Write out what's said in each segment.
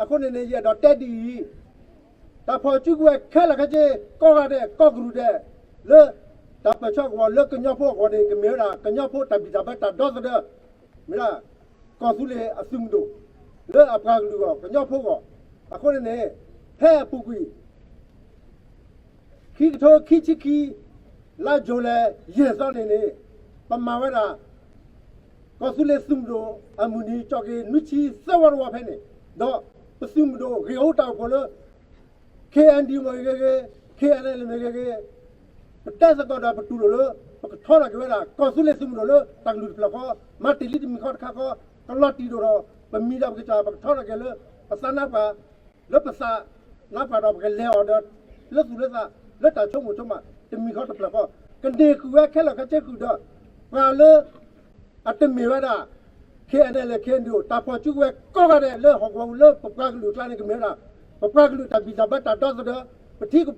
အဃိန့ၣ်န့ၣ် ယအဲၣ်ဒိးတဲဒ်အံၤ, တၢ်ဖီၣ်စုကဝဲၤခဲလၢာ်ခဲဆ့ ကိးဂၤဒဲး ကိးကရူၢ်ဒဲး လၢတၢ်ပၢၢ်ဆၢကဝီၤလၢကညီဖိအဂီၢ်န့ၣ် ကမ့ၢ်ဝဲဒၣ်ကညီဖိတၢ်ဘံၣ်တၢ်ဘၢတၢ်ဒီသဒၢ, မ့ၢ်ဒၣ် ကီၢ်သူလ့ၤအသုးမုၢ်ဒိၣ် လၢအပှၤကလုာ်အဂီၢ် ကညီဖိအဂီၢ်. အဃိန့ၣ်န့ၣ် ဖဲအပူၤကွံာ် ခံကထိခံဆံခံ လါယူၤလံ ယဲၢ်သီန့ၣ်န့ၣ် ပမၤဝဲဒၣ် ကီၢ်သူလ့ၤသုးမုၢ်ဒိၣ်အမုၢ်နံၤ ကၠီၣ်က့ၤနွံဆံသၢဝီတဝီဖဲန့ၣ်, ဒီးပသုးမုၢ်ဒိၣ်ဂ့ၢ်အိၣ်တၢ်အိၣ်ဖှိၣ်လၢ K N D O မ့ၢ်ဂ့ၤဂ့ၤ, K N L A မ့ၢ်ဂ့ၤဂ့ၤ, ပတဲသကိးဒီးပတူၢ်လိာ်လၢ ပကထီထီၣ်က့ၤဝဲဒၣ် ကီၢ်သူလ့ၤသုးမုၢ်ဒိၣ်လၢတၢ်ကလုၢ်တဖျၢၣ်ဃီ, မၤတ့ၢ်လံတမံၤဃီတခါဃီ, ကလီၤတံၢ်ဒိၣ်ထီၣ် ပမံၤဒီးပကစၢ် ပကထီထီၣ်က့ၤလၢ ပသးနါပှၤ လၢပသးနါပှၤဒီးပကလဲၤအီၤဒီး လၢသူၣ်လၢသး လၢတၢ်ဆိကမိၣ်ဆိကမး တမံၤဃီတဖျၢၣ်ဃီ, ကန့ၢ်ဃုာ်ဝဲခဲလၢာ်ခဲဆ့ဃုာ်ဒီး ပှၤလၢ အတမ့ၢ်ဝဲဒၣ် K N L A K N D O တၢ်ဖီၣ်စုကဝဲၤကိးဂၤဒဲး လၢဟီၣ်ကဝီၤပူၤလၢပပှၤကလုာ်အကျါန့ၣ် ကမ့ၢ်ဝဲဒၣ် ပပှၤကလုာ်တၢ်ဘံၣ်တၢ်ဘၢတၢ်ဒီသဒၢ ပထံပကီၢ်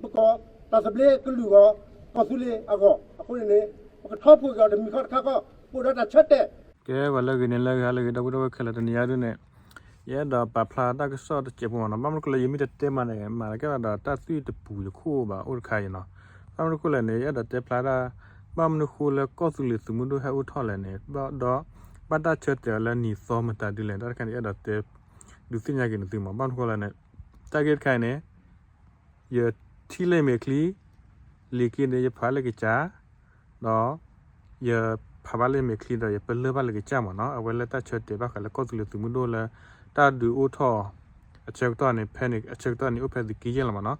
တၢ်သဘျ့ကလုာ်အဂီၢ် ကီၢ်သူလ့ၤအဂီၢ်. အဃိန့ၣ်န့ၣ် ပကထီဖှိၣ်က့ၤအီၤတမံၤဃီတခါဃီ ပအိၣ်ဒီးတၢ်ဆၢတဲာ် ကဲ ပှၤလၢအဂ့ၤန့ၣ်လၢအဂ့ၤ ဟါလၢအဂ့ၤ ဒီပုၢ်ဝဲၢ်ခဲလၢာ် တနံၤအံၤဒုန့ၣ် ယအဲၣ်ဒိးပာ်ဖျါတၢ်ကစီၣ်တစဲးဖိမ့ၢ်နီၤ. ဘၣ်မနုၤဃိလၢယမ့ၢ်တတဲမးန့ၣ် မၤတကဲလီၤဒီးတၢ်သွံၣ်တပူၤယခိၣ်ဘၣ် အိၣ်တခါအံၤနီၤ. ဘၣ်မနုၤဃိလဲၣ်န့ၣ် ယအဲၣ်ဒိးတဲဖျါဒၣ် ဘၣ်မနုၤဃိလၢကီၢ်သူလ့ၤသုးမုၢ်ဒိၣ်ဟဲအိၣ်ထီၣ်လဲၣ်န့ၣ် ဒီး ဘၣ်တၢ်ဆၢတဲာ်အီၤလၢနံၣ်သီမတၤဒ်လဲၣ် တၢ်တခါန့ၣ် ယအဲၣ်ဒိးတဲ ဒုးသ့ၣ်ညါက့ၤနသုမ့ၢ် ဘၣ်မနုၤဃိလဲၣ်န့ၣ် တၢ်ဂ့ၢ်တခါအံၤန့ၣ် ယထံၣ်လၢမဲာ်ချံ လံာ်က့န့ၣ် ယဖးလၢကစၢ် ဒီး ယဖးဘၣ်လၢမဲာ်ချံဒီး ယပလၢၢ်ဘၣ်လၢကစၢ်မ့ၢ်နီၤ. အဝဲလၢတၢ်ဆၢတဲာ်ဘၣ်ဃးလၢကီၢ်သူလ့ၤသုးမုၢ်ဒိၣ်လၢ တၢ်ဒုးအိၣ်ထီၣ် အဆၢကတီၢ်န့ၣ် ဖဲန့ၣ် အဆၢကတီၢ်န့ၣ် အိၣ်ဖဲသုးက့ယဲၢ်လီၤမ့ၢ်နီၤ.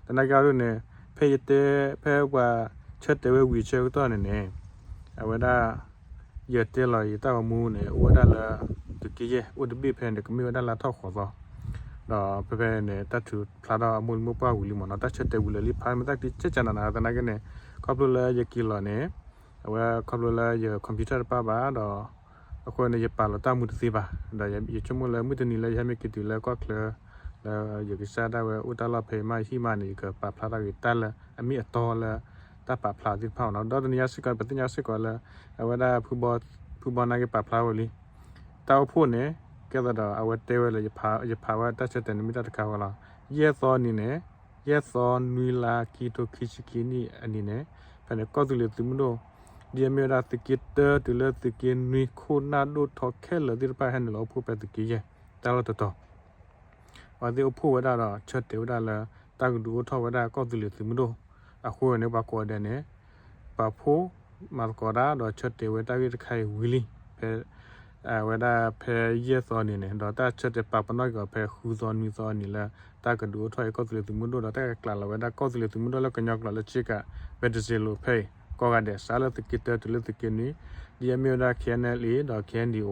သနာ်က့အီၤဒုန့ၣ် ဖဲယတဲ ဖဲပှၤဆၢတဲာ်ဝဲဝံၤအဆၢကတီၢ်န့ၣ်န့ၣ် အဝဲဒၣ် ယတဲလီၤယတၢ်ဂီၤမူန့ၣ် အိၣ်ဝဲဒၣ်လၢ သုးက့ယဲၢ် အိၣ်တဘ့ၣ်ဖဲန့ၣ် ကမ့ၢ်ဝဲဒၣ်လါထီၣ်ဃိးသီ ဒီးဖဲဖဲန့ၣ် တၢ်ထုးဖျါထီၣ်အမိၢ်လံမိၢ်ပှၢ်ဝံၤလံမ့ၢ်နီၤ. တၢ်ဆၢတဲာ်ဝံၤလၢာ်လံ ဖးမ့ၢ်တၢ်ကတံၢ်ကၠဲးကၠဲးနးနး သနာ်က့န့ၣ် ခီဖျိလၢယက့ၤလီၤန့ၣ် အဝဲခီဖျိလၢယ computer တပၣ်ဘၣ်ဒီး အဃိန့ၣ် ယပာ်လီၤတၢ်မူတသ့ဘၣ်. ဒီးယဆိကမိၣ်လၢမုၢ်တနံၤလၢယဟဲမ့ၢ်က့ၤတုၤလၢကီၢ်ချၢ လၢယကစၢ်ဒၣ်ဝဲအိၣ်တၢ်လီၢ်ဖဲမးယဟံၣ်မးန့ၣ် ယကပာ်ဖျါထီၣ်က့ၤတၢ်လၢအမ့ၢ်အတီလၢ တၢ်ပာ်ဖျါသ့ၣ်တဖၣ်မ့ၢ်နီၤ. ဒီးတနံၤညါစ့ၢ်ကီး ပသ့ၣ်ညါစ့ၢ်ကီးလၢ အဝဲဒၣ် ဖုဘီနာ်က့ၤပာ်ဖျါဝဲလံ တၢ်အိၣ်ဖှိၣ်န့ၣ် ကဲသးဒီးအဝဲတဲဝဲလၢ ယဖးဝဲတၢ်ဆၢတဲာ်န့ၣ်မ့ၢ်တၢ်တခါဝဲလီၤ. ယဲၢ်သီနံၤန့ၣ် ယဲၢ်သီနွံလါခံကထိခံဆံခံနံၣ်အနံၤန့ၣ် ဖဲန့ၣ် ကီၢ်သူလ့ၤသုးမုၢ်ဒိၣ် ဒ်အမ့ၢ်ဝဲဒၣ်သုးက့တၢတုၤလၢသုးက့နွံ ခိၣ်နၢ်ဒိၣ်ထီခဲလၢာ်သ့ၣ်တဖၣ် ဟဲနုာ်လီၤအိၣ်ဖှိၣ်ဖဲသုးက့ယဲၢ် တၢ်လီၢ်တတီၤ အဝဲသ့ၣ်အိၣ်ဖှိၣ်ဝဲဒၣ်ဒီးဆၢတဲာ်ဝဲဒၣ်လၢ တၢ်ကဒုးအိၣ်ထီၣ်ဝဲဒၣ်ကီၢ်သူလ့ၤသုးမုၢ်ဒိၣ် အဃိန့ၣ် ပှၤကိးဂၤဒဲးန့ၣ် ပာ်ဖှိၣ်မၤသကိးတၢ်ဒီးဆၢတဲာ်ဝဲတၢ်ဂ့ၢ်တခါအံၤဝံၤလံ ဖဲ အဝဲဒၣ်ဖဲယဲၢ်သီနံၤန့ၣ် ဒီးတၢ်ဆၢတဲာ်ပာ်ပနီၣ်က့ၤအီၤဖဲဃုသီနွံသီနံၤလၢ တၢ်ကဒုးအိၣ်ထီၣ်အံၤကီၢ်သူလ့ၤသုးမုၢ်ဒိၣ်ဒီး တၢ်ကကျးလီၤဝဲဒၣ်ကီၢ်သူလ့ၤသုးမုၢ်ဒိၣ်လၢကညီကျိာ်လၢဆ့ကၤ ဘဲတစ့လိာ်ဖဲအံၤ ကိးဂၤဒဲး စးလၢသုးက့တၢတုၤလၢသုးက့နွံ ဒ်အမ့ၢ်ဝဲဒၣ် K N L A ဒီး K N D O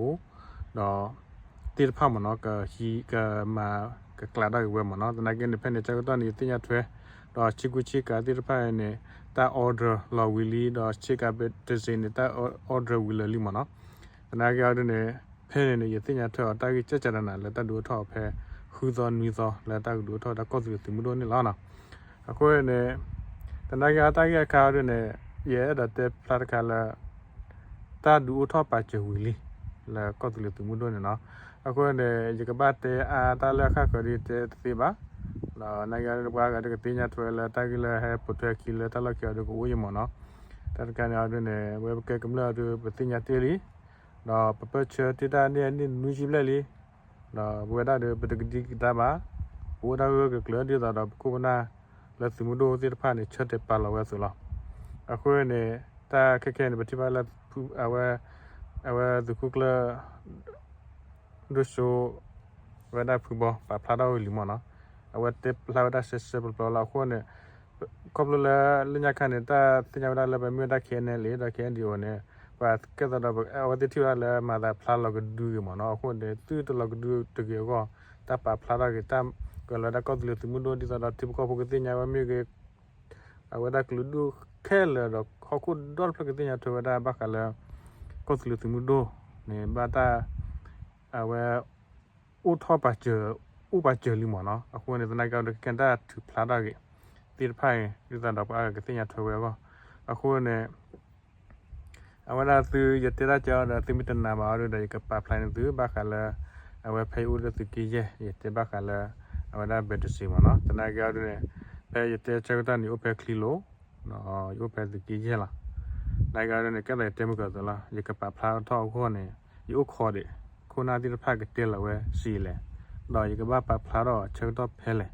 ဒီး သ့ၣ်တဖၣ်မ့ၢ်နီၤ ကဟံးကမၤကကျးထီၣ်က့ၤဝဲမ့ၢ်နီၤ. သနာ်က့န့ၣ် ဖဲန့ၣ်အဆၢကတီၢ်န့ၣ် ယသ့ၣ်ညါထွဲ ဒီးဆ့ကူဆ့ကၤသ့ၣ်တဖၣ်န့ၣ် တၢ် order လီၤဝံၤလံ ဒီးဆ့ကၤဘဲတစ့န့ၣ် တၢ် order ဝံၤလၢာ်လံမ့ၢ်နီၤ. သနာ်က့အီၤဒ်န့ၣ် ဖဲန့ၣ်န့ၣ် ယသ့ၣ်ညါထွဲအီၤတၢ်ဂ့ၢ်ကၠဲးကၠဲးနးနးလၢတၢ်ဒုးအိၣ်ထီၣ်အီၤဖဲ ဃုသီနွံသီလၢတၢ်ကဒုးအိၣ်ထီၣ်ဝဲဒၣ်ကီၢ်သူလ့ၤသုးမုၢ်ဒိၣ်န့ၣ်လီၤ. အဃိန့ၣ် သနာ်က့အီၤတၢ်ဂ့ၢ်အခါအီၤဒ်န့ၣ် ယအဲၣ်ဒိးတဲဖျါတခါလၢ တၢ်ဒုးအိၣ်ထီၣ်ပာ်စၢၤဝံၤလံ လၢကီၢ်သူလ့ၤသုးမုၢ်ဒိၣ်န့ၣ်နီၤ. အဃိန့ၣ် ယကဘၣ်တဲအါတၢ်လၢအဃၣ်ဃၢၤဒ်တဲတသ့ဘၣ်. ဒီးနာ်က့ဒီးပှၤဂၤဒ်ကသ့ၣ်ညါထွဲလၢတၢ်ဂ့ၢ်လၢဟဲပိာ်ထွဲအခံလၢတၢ်လီၢ်ခံအီၤဒ်ကအိၣ်ယံၤမ့ၢ်နီၤ. တၢ်တခါန့ၣ်အီၤဒ်န့ၣ် ဝဲပကဲကမျၢၢ်အီၤဒ်ပသ့ၣ်ညါတ့ၢ်လံ ဒီးပပၢၢ်ဆၢတ့ၢ်တၢ်န့ၢ်အနံၣ်နွံဆံဘျဲၣ်လံ. ဒီးပဝဲဒၣ်ဒီးပတကဒံကဒါဘၣ်. ပအိၣ်ဒၣ်ဂၢၢ်ဂၢၢ်ကျၢၤကျၢၤဒ်သိးဒီးပခိၣ်ပနၢ်လၢသုးမုၢ်ဒိၣ်သ့ၣ်တဖၣ်န့ၣ် ဆၢတဲာ်ပာ်လီၤဝဲအသိးလီၤ. အဃိန့ၣ် တၢ်ခဲခဲအံၤန့ၣ် ပထံၣ်ဘၣ်လၢ အဝဲ အဝဲသုးခိၣ်ကျၢၢ် ဒိၣ်စိ ဝဲဒၣ်ဖုဘီ ပာ်ဖျါထီၣ်ဝံၤလံမ့ၢ်နီၤ. အဝဲတဲဖျါဝဲဒၣ်စဲးစဲးပျီပျီလီၤ. အဃိန့ၣ် ခီဖျိလၢလၢညါခါန့ၣ် တၢ်သ့ၣ်ညါဝဲဒၣ်လၢပမ့ၢ်ဝဲဒၣ် K N L A ဒီး K N D O န့ၣ် ပှၤကဲသးဒီး အဝဲသ့ၣ်ထံၣ်ဝဲဒၣ်လၢမၤသးဖျါလီၤကဒုက့ၤမ့ၢ်နီၤ. အဃိန့ၣ် သုတလီၤကဒုတဂ့ၤအဂီၢ် တၢ်ပာ်ဖျါထီၣ်က့ၤတၢ်ကလီၤဝဲဒၣ်ကီၢ်သူလ့ၤသုးမုၢ်ဒိၣ် ဒ်သိးဒီးထံဖိကီၢ်ဖိကသ့ၣ်ညါဝဲမ့ၢ်ဂ့ၤ အဝဲဒၣ်ကလုာ်ဒူၣ်ခဲလၢာ်ဒီးဟီၣ်ခိၣ်ဒီတဖျၢၣ်ကသ့ၣ်ညါထွဲဝဲဒၣ်ဘၣ်ဃးလၢ ကီၢ်သူလ့ၤသုးမုၢ်ဒိၣ်န့ၣ် ဘၣ်တၢ် အဝဲ အိၣ်ထီၣ်ပာ်စၢၤ အိၣ်ပာ်စၢၤလံမ့ၢ်နီၤ. အဃိန့ၣ် သနာ်က့ဒီး ကဲတၢ်ထုးဖျါထီၣ်ဂ့ၤသ့ၣ်တဖၣ်အံၤ ဒ်သိးဒီးပှၤအါဂၤကသ့ၣ်ညါထွဲဝဲအဂီၢ်. အဃိန့ၣ် အဝဲဒၣ်သု ယတဲတၢ်ကဲအီၤဒီး သုမ့ၢ်တနာ်ဘၣ်အီၤဒီး ယကပာ်ဖျါန့ၢ်သုဘၣ်ဃးလၢ အဝဲဖဲယအိၣ်လၢသုးက့ယဲၢ် ယတဲဘၣ်ဃးလၢ အဝဲဒၣ် ဘဲတစံး မ့ၢ်နီၤ. သနာ်က့အီၤဒ်န့ၣ် ဖဲယတဲဆၢကတီၢ်န့ၣ် ယအိၣ်ဖဲချံလိၤ ယအိၣ်ဖဲသုးက့ယဲၢ်လီၤ. သနာ်က့အီၤဒ်န့ၣ် ကဲသးယတဲမုၢ်ကီၢ်သၢလီၤ ယကပာ်ဖျါထီၣ်အဂီၢ်န့ၣ် ယအိၣ်ခိးဒံး ခိၣ်နၢ်သ့ၣ်တဖၣ်ကတဲလီၤဝဲစံးလဲၣ်, ဒီးယကဘၣ်ပာ်ဖျါထီၣ်ဆၢကတီၢ်ဖဲလဲၣ်.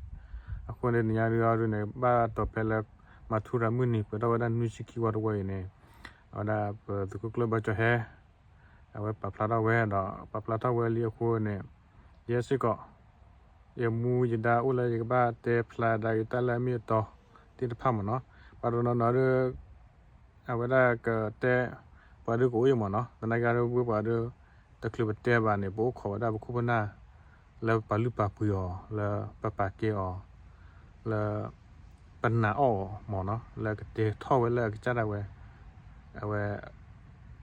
အဃိန့ၣ် နံၤညါဒ်အီၤဒ်န့ၣ် ဘၣ်တီၤဖဲလၢ မၤထူရၤမုၢ်နံၤ ပှဲၤထီၣ်ဝဲဒၣ်နွံဆံခံဝီတဝီအံၤန့ၣ် အဝဲဒၣ်ပသုးခိၣ်ကျၢၢ်ဘၢကၠီၤဟဲ အဝဲပာ်ဖျါထီၣ်ဝဲဒီး ပာ်ဖျါထီၣ်ဝဲလံအဃိန့ၣ် ယဲစ့ၢ်ကီး ယမူယဒါအိၣ်လၢယကဘၣ်တဲဖျါဒၣ်ယတၢ်လၢအမ့ၢ်အတီသ့ၣ်တဖၣ်မ့ၢ်နီၤ. ပှၤတနီၤနီၤဒီး အဝဲဒၣ်ကတဲ ပှၤဒုးကအိၣ်ယမ့ၢ်နီၤ. သနာ်က့ဒီးဝ့ၢ်ပှၤဒီး တချုးပတဲဘၣ်န့ၣ် ပအိၣ်ခိးဝဲဒၣ်ပခိၣ်ပနၢ် လၢပပာ်လုၢ်ပာ်ပှ့ၤအီၤ လၢပပာ်ကဲအီၤ လၢ ပနာ်အီၣ်အီၤမ့ၢ်နီၤ လၢကတဲထီၣ်ဝဲလၢအကစၢ်ဒၣ်ဝဲ အဝဲ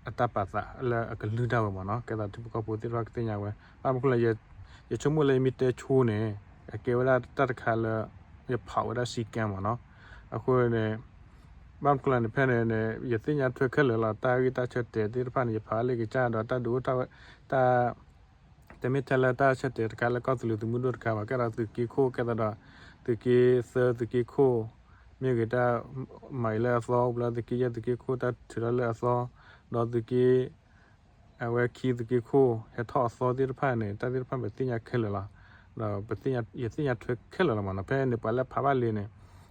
အတၢ်ပာ်သးလၢအကလုၢ်ဒၣ်ဝဲမ့ၢ်နီၤ. ကဲသးထံဖိကီၢ်ဖိသ့ၣ်တဖၣ်ကသ့ၣ်ညါဝဲ ဘၣ်မနုၤဃိလဲၣ် ယဆိကမိၣ်လၢယမ့ၢ်တဲဆိန့ၣ် အကဲဝဲဒၣ်တၢ်တခါလၢ ယဖးဝဲဒၣ်စံကဲမ့ၢ်နီၤ. အဃိန့ၣ် ဘၣ်မနုၤဃိလဲၣ်န့ၣ် ဖဲန့ၣ်န့ၣ် ယသ့ၣ်ညါထွဲခဲလၢာ်လီၤ. တၢ်ဂ့ၢ်တၢ်ဆၢတဲာ်သ့ၣ်တဖၣ်န့ၣ် ယဖးလၢကစၢ်ဒီးတၢ်ဒုးအိၣ်ထီၣ်ဝဲ တၢ် တမ့ၢ်ထဲလၢတၢ်ဆၢတဲာ်တခါလၢကီၢ်သူလ့ၤသုးမုၢ်ဒိၣ်တခါဘၣ် ကဲဒီးသုးက့ခိၣ် ကဲသးဒီး သုးက့သၢသုးက့ခိၣ် မ့ၢ်ဂ့ၤတၢ်မၤအံၤလၢအသီ အိၣ်ဘျီသုးက့ယဲၢ်သုးက့ခိၣ် တၢ်ထုးထီၣ်လၢအသီ ဒီးသုးက့ အဝဲခံသုးက့ခိၣ် ဟဲထီၣ်အသီသ့ၣ်တဖၣ်န့ၣ် တၢ်သ့ၣ်တဖၣ်ပသ့ၣ်ညါခဲလၢာ်လီၤ. ဒီးပ ယသ့ၣ်ညါထွဲခဲလၢာ်လီၤမ့ၢ်နီၤ. ဖဲန့ၣ်ပှၤလၢဖးဘၣ်လံန့ၣ်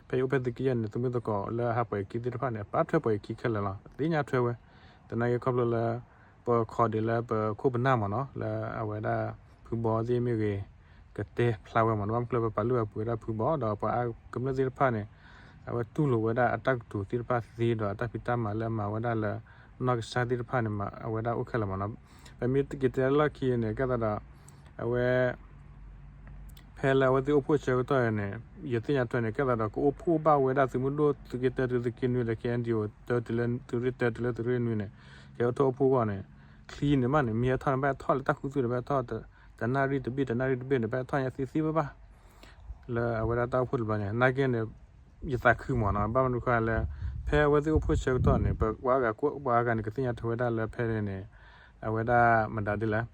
ဖဲယအိၣ်ဖဲသုးက့ယဲၢ်န့ၣ် သုးမုၢ်သကိးလၢအဟးပှဲၤယခံသ့ၣ်တဖၣ်န့ၣ် ပာ်ထွဲပှဲၤယခံခဲလၢာ်လီၤ. ပသ့ၣ်ညါထွဲဝဲ သနာ်က့ခီဖျိလၢ ပခိးဒံးလၢပခိၣ်ပနၢ်မ့ၢ်နီၤ လၢအဝဲဒၣ်ဖုဘီသ့ၣ်မ့ၢ်ဂ့ၤ ကတဲဖျါဝဲမ့ၢ်နီၤ. ဘၣ်မနုၤဃိလဲၣ် ပပာ်လုၢ်ပာ်ပှ့ၤဝဲဒၣ်ဖုဘီ ဒီးပှၤကမျၢၢ်သ့ၣ်တဖၣ်န့ၣ် အဝဲတူၢ်လိာ်ဝဲဒၣ်အတၢ်ကတိၤသ့ၣ်တဖၣ်သ့ဒီးအတၢ်ဖံးတၢ်မၤလၢအမၤဝဲဒၣ်လၢ နီၢ်ကစၢ်သ့ၣ်တဖၣ်န့ၣ် အဝဲဒၣ်အိၣ်ခဲလၢာ်မ့ၢ်နီၤ. ပမ့ၢ်က့ၤတဲလၢလီၢ်ခံန့ၣ် ကဲသးဒီး အဝဲ ဖဲလၢအဝဲသ့ၣ်အိၣ်ဖှိၣ်ဆၢကတီၢ်န့ၣ် ယသ့ၣ်ညါထွဲန့ၣ် ကဲသးဒီးကအိၣ်ဖှိၣ်ဘၣ်ဝဲဒၣ်သုးမုၢ်ဒိၣ်သုးက့တၢတုၤသုးက့နွံဒီး ခဲအံၤဒံးအိၣ် တၢတုၤလၢသုးရ့ၣ်တၢတုၤလၢသုးရ့ၣ်နွံန့ၣ် ကဲအိၣ်ထီၣ်အိၣ်ဖှိၣ်အဂီၢ်န့ၣ် ချံန့ၣ်မးန့ၣ် မ့ၢ်ဟဲထီၣ်န့ၣ် ဘၣ်ဟဲထီၣ်လၢတၢ်ခူသူၣ်န့ၣ် ဘၣ်ဟဲထီၣ် တနၣ်ရံၣ်တဘ့ၣ် တနၣ်ရံၣ်တဘ့ၣ်န့ၣ် ဘၣ်ဟဲထီၣ်ညါသ့သ့ဘၣ်ဘၣ် လၢအဝဲဒၣ်တၢ်အိၣ်ဖှိၣ်တဘျီညါ နာ်က့န့ၣ် ယသးခုမ့ၢ်နီၤ. ဘၣ်မနုၤဃိလဲၣ် ဖဲအဝဲသ့ၣ်အိၣ်ဖှိၣ်ဆၢကတီၢ်န့ၣ် ပှၤအါဂၤကိး ပှၤအါဂၤန့ၣ် ကသ့ၣ်ညါထွဲဝဲဒၣ်လၢဖဲန့ၣ်န့ၣ် အဝဲဒၣ်မတၤဒ်လဲၣ်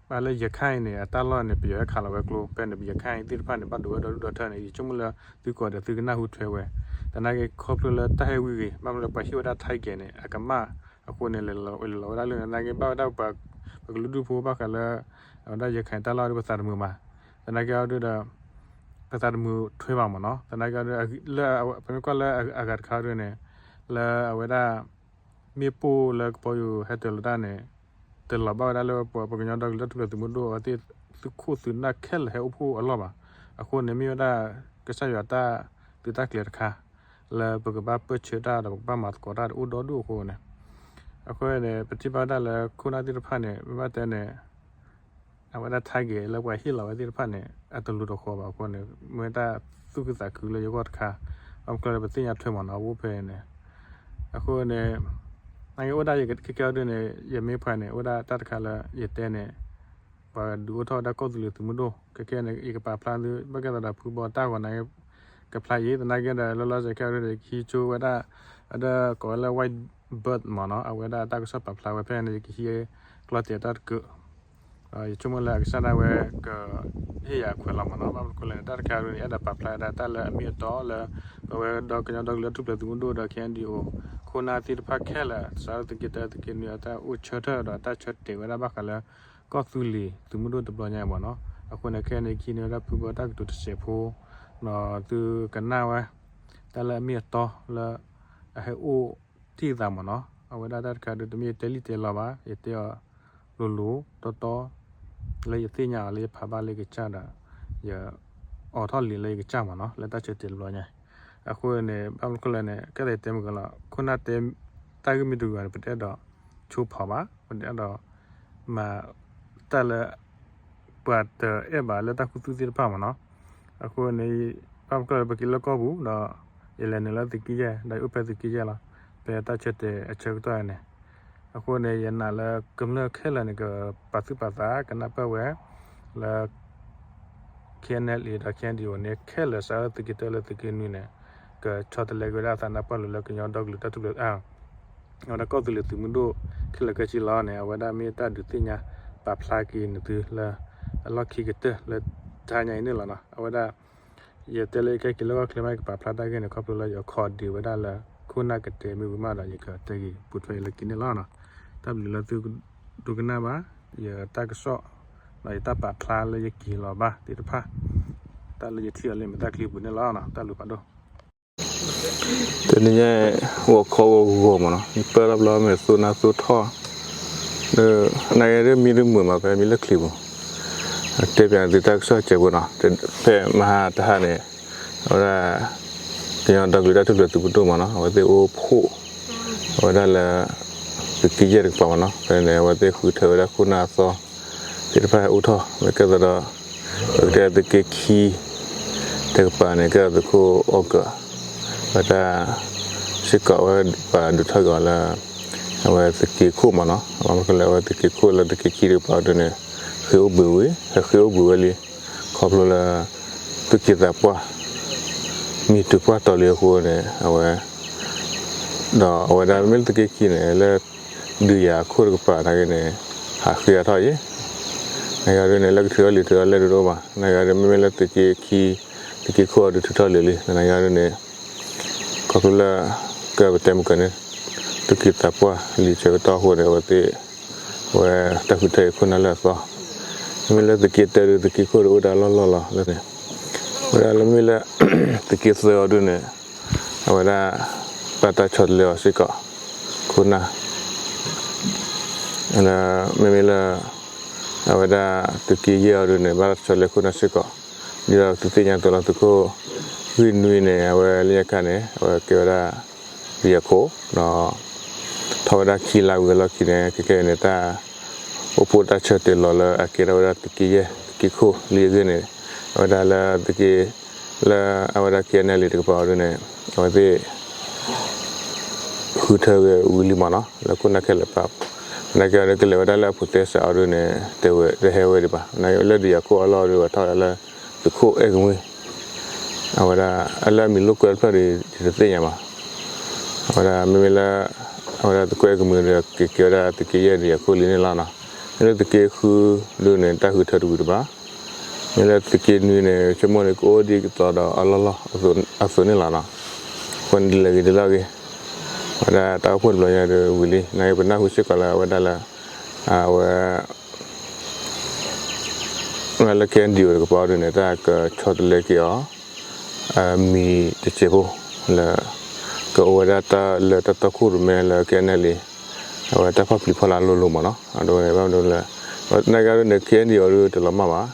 ဘၣ်လၢရခၢၣ်အံၤန့ၣ် အတၢ်လီၢ်န့ၣ် ပယီၤဟဲခးလီၤဝဲကျိ ဖဲန့ၣ် ပရခၢၣ်အံၤသ့ၣ်တဖၣ်န့ၣ် ဘၣ်ဒိဝဲဒီဒူၣ်ဒီထၢန့ၣ် ယဆိကမိၣ်လၢသုကီၢ်ဒီးသုကနၢ်ဟူထွဲဝဲ သနာ်က့ခီဖျိလၢတၢ်ဟဲဝံၤဂ့ၤ ဘၣ်မနုၤလၢပှၤဟ့ၣ်ဝဲဒၣ် target န့ၣ် အကမၣ် အဃိန့ၣ် လဲၤလီၤဝဲဒၣ်လၢ သနာ်က့ဘၣ်ဝဲဒၣ်ပှၤကလုာ်ဒူၣ်ဖိဘၣ်ဃးလၢ အဝဲဒၣ်ရခၢၣ်တၢ်လီၢ်ဒီးပသးတမုာ်ဘၣ် သနာ်က့အီၤဒုဒီး ပသးတမုာ်ထွဲဘၣ်မ့ၢ်နီၤ. သနာ်က့အီၤဒု လၢပမ့ၢ်ကွၢ်လၢအဂၤတခါဒုန့ၣ် လၢအဝဲဒၣ် မ့ၣ်ပိၢ်လၢကပီၤယူၤဟဲတၢၤလီၤတၢ်န့ၣ် တလီၤဘၣ်ဝဲဒၣ်လၢပပှၤကညီဒီကလုာ်တၢ်ထူၣ်ဖျဲးသုးမုၢ်ဒိၣ်အဝဲသ့ၣ်သုးခိၣ်သုးနၢ်ခဲလၢာ်ဟဲအိၣ်ဖှိၣ်အလီၢ်ဘၣ်. အဃိန့ၣ်မ့ၢ်ဝဲဒၣ် ကစၢ်ယွၤတၢ်သုးတၢ်ကျဲၤတခါ လၢပကဘၣ်ပၢၢ်ဆၢတၢ်ဒီးပကဘၣ်မၤသကိးတၢ်တအိၣ်ဒီဒူၣ်အဃိန့ၣ် အဃိန့ၣ် ပထံၣ်ဘၣ်ဝဲဒၣ်လၢခိၣ်နၢ်သ့ၣ်တဖၣ်န့ၣ် မ့ၢ်ဘၣ်တဲန့ၣ် အဝဲဒၣ် target လၢပှၤဟ့ၣ်လီၤဝဲသ့ၣ်တဖၣ်န့ၣ် အတလိၤတဃီဘၣ်အဃိန့ၣ် မ့ၢ်ဝဲဒၣ်သူၣ်ခုသးခုလၢယဂီၢ်တခါ ဘၣ်မနုၤကျိၤလၢပသ့ၣ်ညါထွဲမ့ၢ်နီၤ အဝဲဖဲန့ၣ် အဃိန့ၣ် နာ်က့အိၣ်ဒၣ်ယခဲကဲအီၤဒုန့ၣ် ယမ့ၢ်ဖဲန့ၣ် အိၣ်ဒၣ်တၢ်တခါလၢယတဲန့ၣ် ပှၤဒုးအိၣ်ထီၣ်ဝဲဒၣ်ကီၢ်သူလ့ၤသုးမုၢ်ဒိၣ် ခဲကဲန့ၣ် ယကပာ်ဖျါသု ဘၣ်ကဲသးဒီးဖုဘီတၢ်ဂီၤန့ၣ် ကဖျါယံၤ သနာ်က့ဒီး လၢလီၤစဲးခဲအံၤဒုန့ၣ် ယကဟံးဆိဝဲဒၣ် အဒၢကိးဝဲလၢ white bird မ့ၢ်နီၤ အဝဲဒၣ်တၢ်ကစီၣ်ပာ်ဖျါဝဲဖဲန့ၣ် ယကဟံးကျီတဲာ်တၢ်တကၢၢ် ယဆိကမိၣ်လၢအကစၢ်ဒၣ်ဝဲကဟ့ၣ်ယၤခွဲးလီၤမ့ၢ်နီၤ ဘၣ်မနုၤအဃိလဲၣ်န့ၣ် တၢ်တခါအံၤန့ၣ် အဲၣ်ဒိးပာ်ဖျါဝဲဒၣ်တၢ်လၢအမ့ၢ်အတီလၢ ပဝဲဒီကညီဒီကလုာ်လၢထူၣ်ဖျဲးသုးမုၢ်ဒိၣ်ဒီး ခဲအံၤဒံးအိၣ် ခိၣ်နၢ်သ့ၣ်တဖၣ်ခဲလၢာ် စးထီၣ်သုးက့တၢသုးက့နွံအတၢ်အိၣ်ဆၢထၢၣ်ဒီးတၢ်ဆၢတဲာ်ဝဲဒၣ်ဘၣ်ဃးလၢ ကီၢ်သူလ့ၤသုးမုၢ်ဒိၣ်တဘျီညါအံၤမ့ၢ်နီၤ အဃိန့ၣ် ခဲအံၤန့ၣ် ယကဟံးန့ၢ်ဝဲဒၣ်ဖုဘီတၢ်ကတိၤတစဲးဖိ ဒီးသုကနၣ်ဝဲ တၢ်လၢအမ့ၢ်အတီလၢ အဟဲအိၣ်တ့ၢ်သးမ့ၢ်နီၤ အဝဲဒၣ်တၢ်တခါဒု တမ့ၢ်ယတဲလံၣ်တဲလီၤဘၣ် ယတဲအီၤလိၤလိၤတီတီ လၢယသ့ၣ်ညါအီၤလၢယဖးဘၣ်လၢယကစၢ်ဒီး ယအိးထီၣ်လံာ်လၢယကစၢ်မ့ၢ်နီၤ လၢတၢ်ဆၢတဲာ်တဘျီညါ အဃိန့ၣ် ဘၣ်မနုၤအဃိလဲၣ်န့ၣ် ကဲသးယတဲမုၢ်ကလီၤ ခိၣ်နၢ်တဲ တၢ်ဂ့ၢ်မ့ၢ်တဂ့ၤန့ၣ် ပတအဲၣ်ဒိးဆိဖီၣ်ဘၣ် ပတအဲၣ်ဒိး မၤတၢ်လၢ ပှၤတအဲၣ်ဘၣ်လၢတၢ်ခူသူၣ်သ့ၣ်တဖၣ်မ့ၢ်နီၤ. အဃိန့ၣ် ဘၣ်မနုၤအဃိလဲၣ် ပက့ၤလၢကီၢ်ပူၤဒီး ယလဲၤနုာ်လၢသုးက့ယဲၢ် ဒီးယအိၣ်ဖဲသုးက့ယဲၢ်လီၤ. ဖဲတၢ်ဆၢတဲာ်အဆၢကတီၢ်န့ၣ် အဃိန့ၣ် ယနာ်လၢကမျၢၢ်ခဲလၢာ်န့ၣ် ကပာ်သူၣ်ပာ်သး ကနၢ်ပၢၢ်ဝဲ လၢ K N L A ဒီး K N D O န့ၣ် ခဲလၢာ်စးထီၣ်သုးက့တၢလၢသုးက့နွံန့ၣ် ကဆီတလဲက့ၤဝဲဒၣ်အသးနၢ်ပၢၢ်လိၤလၢကညီဒီကလုာ်တၢ်ထူၣ်ဖျဲး အဝဲဒၣ်ကီၢ်သူလ့ၤသုးမုၢ်ဒိၣ် ခဲလၢာ်ခဲဆ့လီၤန့ၣ် အဝဲဒၣ်မ့ၢ်တၢ်ဒုးသ့ၣ်ညါပာ်ဖျါက့ၤနသုလၢ အလီၢ်ခံကတၢၢ်လၢတဟါညါအံၤန့ၣ်လီၤနီၤ. အဝဲဒၣ် ယတဲလၢယကဟဲက့ၤလၢဂီၢ်ချၢမး ယကပာ်ဖျါတၢ်ဂ့ၢ်န့ၣ် ခီဖျိလၢယ record ဝဲဒၣ်လၢ ခိၣ်နၢ်ကတဲမ့ၢ်ဝံၤမးဒီး ယကတဲဂ့ၤပူၤထွဲအံၤလၢခံန့ၣ်လီၤနီၤ. တၢ်ဘျုးလၢသုဒိကနၣ်ဘၣ် ယတၢ်ကစီၣ် ဒီးယတၢ်ပာ်ဖျါလၢယက့ၤလီၤဘၣ်သ့ၣ်တဖၣ် တၢ်လၢယထံၣ်အီၤလၢမဲာ်ချံပူၤန့ၣ်လီၤနီၤ. တၢ်ဘျုးဖးဒိၣ်. တနံၤညါ ဂီၤခီဂီၤဂီၤမးနီၤ ယပၢၢ်ထီၣ်ဘျီမ့ၢ်သိနၢ်သိထီၣ် နာ်က့ဒ်မံတမုာ်မး ဖဲမံလၢချံပူၤ တဲပၠးသုတၢ်ကစီၣ်စဲးဖိနီၤ. ဖဲမဟါတဟါန့ၣ် အဝဲဒၣ် ကညီဒီကလုာ်တၢ်ထူၣ်ဖျဲးသုးပဒိၣ်မးနီၤ အဝဲသ့ၣ်အိၣ်ဖှိၣ် အဝဲဒၣ်လၢ သုးက့ယဲၢ်တကပၤမးနီၤ ဖဲန့ၣ် အဝဲသ့ၣ်ဃုထၢဝဲဒၣ်ခိၣ်နၢ်အသီ သ့ၣ်တဖၣ်ဟဲအိၣ်ထီၣ် မ့ၢ်ကဲသိးဒီး ပကတဲသုးက့ခံ တကပၤန့ၣ် ကဲသိးသုးခိၣ်အီကၢၣ် ဝဲဒၣ် စ့ၢ်ကီးဝဲပှၤဒုးထီၣ်က့ၤအီၤလၢ အဝဲသုးက့ခိၣ်မးနီၤ ဘၣ်မနုၤလဲၣ် အဝဲသုးက့ခိၣ်လၢသုးက့ခံတကပၤဒ်န့ၣ် ဃ့အိၣ်ဘှံးဝံၤ ဟဲဃ့အိၣ်ဘှံးဝဲလံ ခီဖျိလၢ သူၣ်က့သးပှၢ် မံၤတုၤပှၢ်တီၤလံအဃိန့ၣ် အဝဲ ဒီးအဝဲဒၣ်မ့ၢ်လၢသုးက့ခံန့ၣ် လၢ ဒုးယၤခိၣ်တကပၤနာ်က့န့ၣ် ဟးဃ့အါထီၣ်အံၤ နာ်က့ဒ်န့ၣ် လၢကထုးထီၣ်လံာ်ထုးထီၣ်လဲၢ်ဒ်တအိၣ်ဘၣ် နာ်က့ဒ်မ့မ့ၢ်လၢသုးက့ခံ သုးက့ခိၣ်အီၤဒုးထုးထီၣ်လံာ်လံ နာ်က့ဒ်န့ၣ် ခီဖျိလၢ ကပတဲမုၢ်ကၢန့ၣ် သူၣ်က့သးပှၢ်လံာ်ဆၢကတီၢ်အဃိန့ၣ် အဝဲသ့ၣ် အဝဲတၢ်ဃုထၢအံၤခိၣ်နၢ်လၢအသီ မ့မ့ၢ်လၢသုးက့တၢဒုးသုးက့ခိၣ်ဒုးအိၣ်ဒၣ်လီၢ်လီၢ်လီၤ လၢန့ၣ် ဝဲဒၣ်လၢမ့မ့ၢ်လၢ သုးက့သၢအီၤဒုးန့ၣ် အဝဲဒၣ် ဘၣ်တၢ်ဆီတလဲအီၤစ့ၢ်ကီး ခိၣ်နၢ် မ့မ့ၢ်လၢ အဝဲဒၣ်သုးက့ယဲၢ်အီၤဒုးန့ၣ် ဘၣ်တၢ်ဆီတလဲခိၣ်နၢ်စ့ၢ်ကီး ဒ်သိးသုသ့ၣ်ညါအသိးလီၤ သုးခိၣ်ဂ့ၢ်နွံန့ၣ် အဝဲလၢညါခါန့ၣ် အဝဲကဲဝဲဒၣ် ဒုးယၤခိၣ် ဒီး ထီၣ်ဝဲဒၣ်ခံလါဝံၤအလီၢ်ခံန့ၣ် ခဲကနံၣ်အံၤန့ၣ် တၢ် အိၣ်ဖှိၣ်တၢ်ဆၢတဲာ်လီၤလၢအကဲထီၣ်ဝဲဒၣ်သုးက့ယဲၢ် သုးက့ခိၣ်လံအဂ့ၢ်န့ၣ် အဝဲဒၣ်လၢသုးက့ လၢအဝဲဒၣ် KNLA တကပၤအီၤဒုးန့ၣ် အဝဲသ့ၣ် ဃုထၢဂ့ၤဝံၤလံမးနီၤ လၢခိၣ်နၢ်ခဲလၢာ်ပာ် နာ်က့အီၤဒုးကလဲၤဝဲဒၣ်လၢအပူၤသဲစးအီၤဒုးန့ၣ် တဲဝဲတဟဲဝဲဒံးဘၣ် နာ်က့လၢဒုးယၤခိၣ်အလီၢ်အီၤဒုး ပှၤထီၣ်ဝဲဒၣ်လၢ သုးခိၣ်အဲၣ်ကမှံ အဝဲဒၣ် အလၢအမံၤလိာ်ကွဲတဖျၢၣ်ဒီး ယတသ့ၣ်ညါဘၣ် အဝဲဒၣ်မ့မ့ၢ်လၢ အဝဲဒၣ်သုးခိၣ်အဲၣ်ကမှံဒီး ကကဲဝဲဒၣ်သုးက့ယဲၢ်ဒုးယၤခိၣ်လံန့ၣ်လီၤနီၤ မ့ၢ်လၢသုးက့ဃုဒုးန့ၣ် တၢ်ဃုထၢတဝံၤတဘၣ် မ့ၢ်လၢသုးက့နွံန့ၣ် ဆိကမိၣ်န့ၣ် ကအိၣ်ဒံးကသိးဒီးအလီၢ်လီၢ်အသိးန့ၣ်လီၤနီၤ အဃိန့ၣ်ဒ်လဲၣ်ဂ့ၤဒ်လဲၣ်ဂ့ၤ ဝဲဒၣ်တၢ်အိၣ်ဖှိၣ်တဘျီညါဒီးဝံၤလံ နာ်က့ပနၢ်ဟူစ့ၢ်ကီးလၢအဝဲဒၣ်လၢ အဝဲ မ့ၢ်လၢ KNDO တကပၤအီၤဒုးန့ၣ် တၢ်ကဆီတလဲက့ၤအီၤ အမံၤတစဲးဖိ လၢ ကအိၣ်ဝဲဒၣ်တၢ်လၢတၢ်တီခိၣ်ရိၣ်မဲလၢ KNLA အဝဲတၢ်ဖီၣ်ပျံၤဖီလာ်လိၤလိၤမးနီၤ အဒိန့ၣ် ဘၣ်မနုၤလဲၣ် နာ်က့အီၤဒုးန့ၣ် KNDO အီၤဒုးတလီၤမၢ်ဘၣ်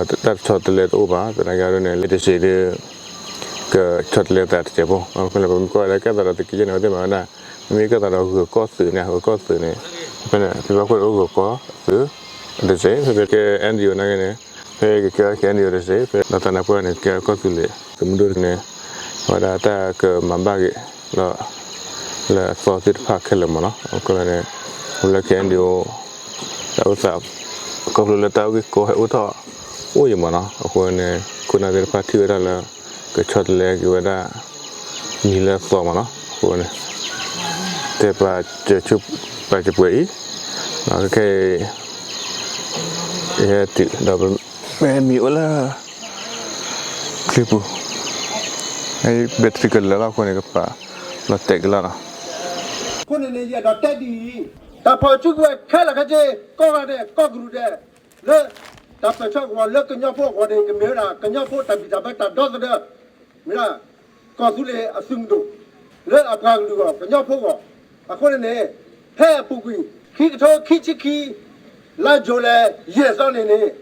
တၢ်ဆီတလဲတအိၣ်ဘၣ် သနာ်က့အီၤဒုးန့ၣ် လၢတစဲးဒုး ကဆီတလဲသးတစဲးဖိ မ့ၢ်လၢပမ့ၢ်ကွၢ်ဝဲဒၣ်ကဲသးဒီးသုးက့ယဲၢ်န့ၣ် အဝဲသ့ၣ်မၤဝဲဒၣ် မ့မ့ၢ်ကဲသးဒီးဂၢၤကီၢ်သုးန့ၣ် ဂၢၤကီၢ်သုးန့ၣ် ဖဲန့ၣ် ဖဲဘၣ်ခိၣ်န့ၣ်အိၣ်ဂၢၤကီၢ်သုး တစဲး ဖဲဖဲကဲ NDO နာ်က့န့ၣ် ဖဲကကဲ KNDO တစဲး ဖဲဒီးသးနါပှၢ်န့ၣ် ကဲကီၢ်သူလ့ၤ သုးမုၢ်ဒိၣ်န့ၣ် အဝဲဒၣ်တၢ်ကမၤဘၣ်က့ၤလီၤ လၢအသီသ့ၣ်တဖၣ်ခဲလၢာ်မးနီၤ အဃိန့ၣ် လၢ KNDO တၢ်အိၣ်သး ခီဖျိလၢတၢ်အုၣ်က့ၤခီဟဲအိၣ်ထီၣ် အိၣ်ယံၤမးနီၤ အဃိန့ၣ် ခိၣ်နၢ်သ့ၣ်တဖၣ်ထံၣ်ဝဲဒၣ်လၢ ကဆီတလဲက့ၤဝဲဒၣ် မံၤလၢအသီမးနီၤ အဃိန့ၣ် တဲပာ်စၢၤဆူပာ်စၢၤပှဲၤအံၤ ခဲအံၤ ယဟဲတုၤဒီး မ့ၢ်မံၤအိၣ်လၢ ချံပူၤ battery ကလၢာ်လီၤအဃိန့ၣ် ကပာ်လီၤတဲာ်က့ၤလီၤနီၤ အဃိန့ၣ်န့ၣ် ယအဲၣ်ဒိးတဲဒ်အံၤ, တၢ်ဖီၣ်စုကဝဲၤခဲလၢာ်ခဲဆ့ ကိးဂၤဒဲး ကီၢ်ကရူၢ်ဒဲး လၢ တၢ်ပၢၢ်ဆၢကဝီၤလၢကညီဖိအဂီၢ်န့ၣ် ကမ့ၢ်ဝဲဒၣ် ကညီဖိတၢ်ဘံၣ်တၢ်ဘၢတၢ်ဒီသဒၢ မ့ၢ်ဒၣ် ကီၢ်သူလ့ၤအသုးမုၢ်ဒိၣ် လၢအပှၤကလုာ်အဂီၢ် ကညီဖိအဂီၢ်, အဃိန့ၣ်န့ၣ် ဖဲအပူၤကွံာ် ခံကထိခံဆံခံ လါယူၤလံ ယဲၢ်သီန့ၣ်န့ၣ်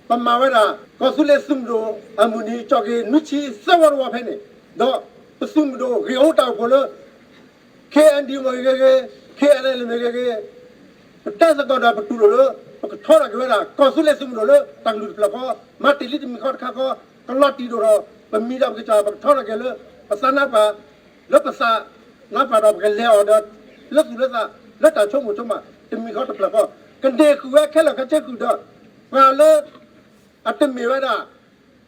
ပမၤဝဲဒၣ် ကီၢ်သူလ့ၤသုးမုၢ်ဒိၣ် အမုၢ်နံၤ ကၠီၣ်က့ၤနွံဆံသၢဝီတဝီဖဲန့ၣ်, ဒီးပသုးမုၢ်ဒိၣ်ဂ့ၢ်အိၣ်တၢ်အိၣ်ဖှိၣ်လၢ KNDO မ့ၢ်ဂ့ၤဂ့ၤ, KNLA မ့ၢ်ဂ့ၤဂ့ၤ, ပတဲသကိးဒီးပတူၢ်လိာ်လၢ ပကထီထီၣ်က့ၤဝဲဒၣ် ကီၢ်သူလ့ၤသုးမုၢ်ဒိၣ်လၢတၢ်ကလုၢ်တဖျၢၣ်ဃီ, မၤတ့ၢ်လံတမံၤဃီတခါဃီ, ကလီၤတံၢ်ဒိၣ်ဒီး ပမံၤဒီးပကစၢ် ပကထီထီၣ်က့ၤလၢ ပသးနါပှၢ်, လၢပသးနါပှၢ်ဒီးပကလဲၤအီၤဒီး လၢသူၣ်လၢသး လၢတၢ်ဆိကမိၣ်ဆိကမး တမံၤဃီတဖျၢၣ်ဃီ, ကန့ၢ်ဃုာ်ဝဲခဲလၢာ်ခဲဆ့ဃုာ်ဒီး ပှၤလၢ အတမ့ၢ်ဝဲဒၣ်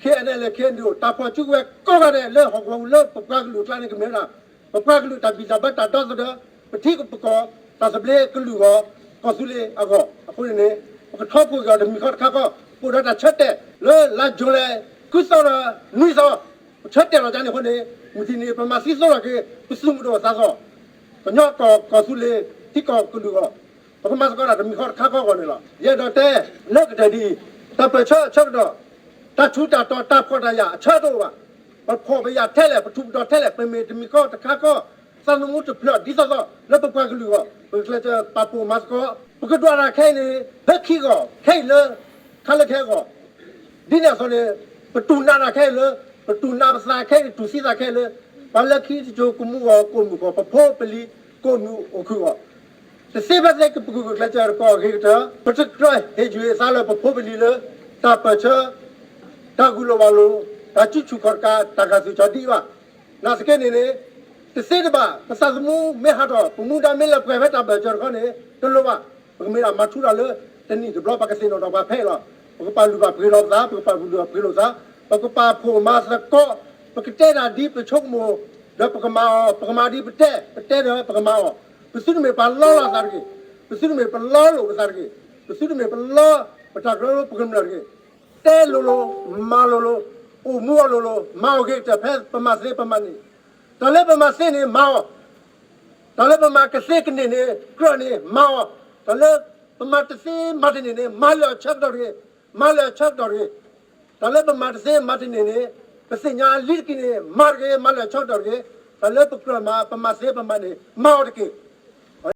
KNLA KNDO တၢ်ဖီၣ်စုကဝဲၤကိးဂၤဒဲးလၢဟီၣ်ကဝီၤပူၤလၢပပှၤကလုာ်အကျါန့ၣ် ကမ့ၢ်ဝဲဒၣ် ပပှၤကလုာ်တၢ်ဘံၣ်တၢ်ဘၢတၢ်ဒီသဒၢ ပထံပကီၢ်တၢ်သဘျ့ကလုာ်အဂီၢ် ကီၢ်သူလ့ၤအဂီၢ် အဃိန့ၣ်န့ၣ် ပကထီခိၣ်က့ၤအီၤတမံၤဃီတခါဃီ အိၣ်ဒီးတၢ်ဆၢတဲာ်လၢလါယူၤလံ ဃုသီဒီးနွံသီ, ပဆၢတဲာ်လီၤဒ်န့ၣ်အဃိန့ၣ် မုၢ်တနံၤပမၤသံသိလီၤက့ၤ ပသုးမုၢ်ဒိၣ်သးစီၣ်, ကညီကီၢ်ကီၢ်သူလ့ၤ ထံကီၢ်ကလုာ်အဂီၢ်, ပကမၤသကိးတၢ်တမံၤဃီတခါဃီအဂီၢ်န့ၣ်လီၤ. ယအဲၣ်ဒိးတဲ လၢကတၢၢ်ဒ်အံၤ, တၢ်ပၢၢ်ဆၢအဆၢကတီၢ်, တၢ်ထူးတၢ်တီၤ တၢ်ဖှီၣ်တၢ်ယာ်အဆၢတအိၣ်ဘၣ်. ပဖှီၣ်ပယာ်ထဲလဲၣ် ပထူးပတီၤထဲလဲၣ် ပမ့ၢ်တမံၤဃီတခါဃီ, သးသမူတဖျၢၣ်ဒ်သိးသိးလၢပပှၤကလုာ်အဂီၢ် ပကကျဲးစၢးပာ်ဖှိၣ်မၤသကိး, ပကဒွးတၢ်ခဲအံၤန့ၣ် လၢခံဂီၢ် ခဲအံၤလၢ ခါလၢခဲအဂီၢ် ဒ်န့ၣ်အသိးန့ၣ် ပတူၢ်နးတၢ်ခဲအံၤလၢ ပတူၢ်နးပသးခဲအံၤ တူၢ်သံသးခဲအံၤလၢ ပှၤလၢခံတစိၤကမူၤအဂီၢ် ကိၣ်မုၢ်အဂီၢ် ပဖိပလံၤ ကိၣ်မုၢ်အိၣ်ခုၣ်အဂီၢ်, တသ့ဖဲသ့ ပကဂုာ်ကျဲးစၢးတကီၢ်အဂ့ၤကတၢၢ် ပတကြၢးဟ့ၣ်ယုၢ်အသးလၢပဖိပလံၤလၢ တၢ်ပၢၢ်ဆၢ တၢ်ဂုာ်လိာ်ဘၣ်လိာ် တၢ်စုဆူၣ်ခီၣ်တကး တၢ်ဂာ်သွံၣ်ကၠီဒ်အံၤဘၣ်. နာ်သက့န့ၣ်န့ၣ် တသ့တဘၣ် ပသးသမူမ့ၢ်ဟးထီၣ် ပမူဒါမ့ၢ်လၢပှဲၤဖဲတၢ်ပၢၢ်ဆၢတခီန့ၣ် တလိၣ်ဘၣ်. ပကမ့ၢ်ဒၣ်မၤထူတၢ်လၢ တနံၣ်တဘျီ ပှၤကသ့ၣ်နီၣ်ထီၣ်ပှၤဖဲအံၤလီၤ. ပကပာ်လုၢ်ဘၣ်ပှ့ၤလီၤပသး ပကပာ်လုၢ်ဘၣ်ပှ့ၤလိာ်သး ပကပာ်ဖှိၣ်မၤသကိး ပကတဲဒၣ်ဒ်ပဆိကမိၣ် ဒီးပကမၤအီၤ ပကမၤဒ်ပတဲ ပတဲဒီးပကမၤအီၤ ပသုတမ့ၢ်ပှၤလီလီၤသးတဂ့ၤ, ပသုတမ့ၢ်ပလီလိာ်ပသးတဂ့ၤ, ပသုတမ့ၢ်ပလီ ပတၢ်ကရၢကရိပကမျၢၢ်တဂ့ၤ. တဲလိၤလိၤ မၤလိၤလိၤ အိၣ်မူအီၤလိၤလိၤ မၤအီၤဂ့ၤကတၢၢ်ဖဲပမၤသ့ပမၤန့ၢ်, တၢ်လၢပမၤသ့န့ၣ် မၤအီၤ, တၢ်လၢပမၤကသ့ကန့ၢ်န့ၣ် ကြၢးန့ၢ် မၤအီၤ, တၢ်လၢပမၤတသ့မၤတန့ၢ်န့ၣ် မၤလၢာ်အဆၢကတီၢ်တဂ့ၤ, မၤလၢာ်အဆၢကတီၢ်တဂ့ၤ. တၢ်လၢပမၤတသ့မၤတန့ၢ်န့ၣ် ပသ့ၣ်ညါလံတက့ၢ်န့ၣ် မၤတဂ့ၤ မၤလၢာ်အဆၢကတီၢ်တဂ့ၤ. တၢ်လၢပကြၢးမၤ ပမၤသ့ပမၤန့ၢ် မၤအီၤတက့ၢ်.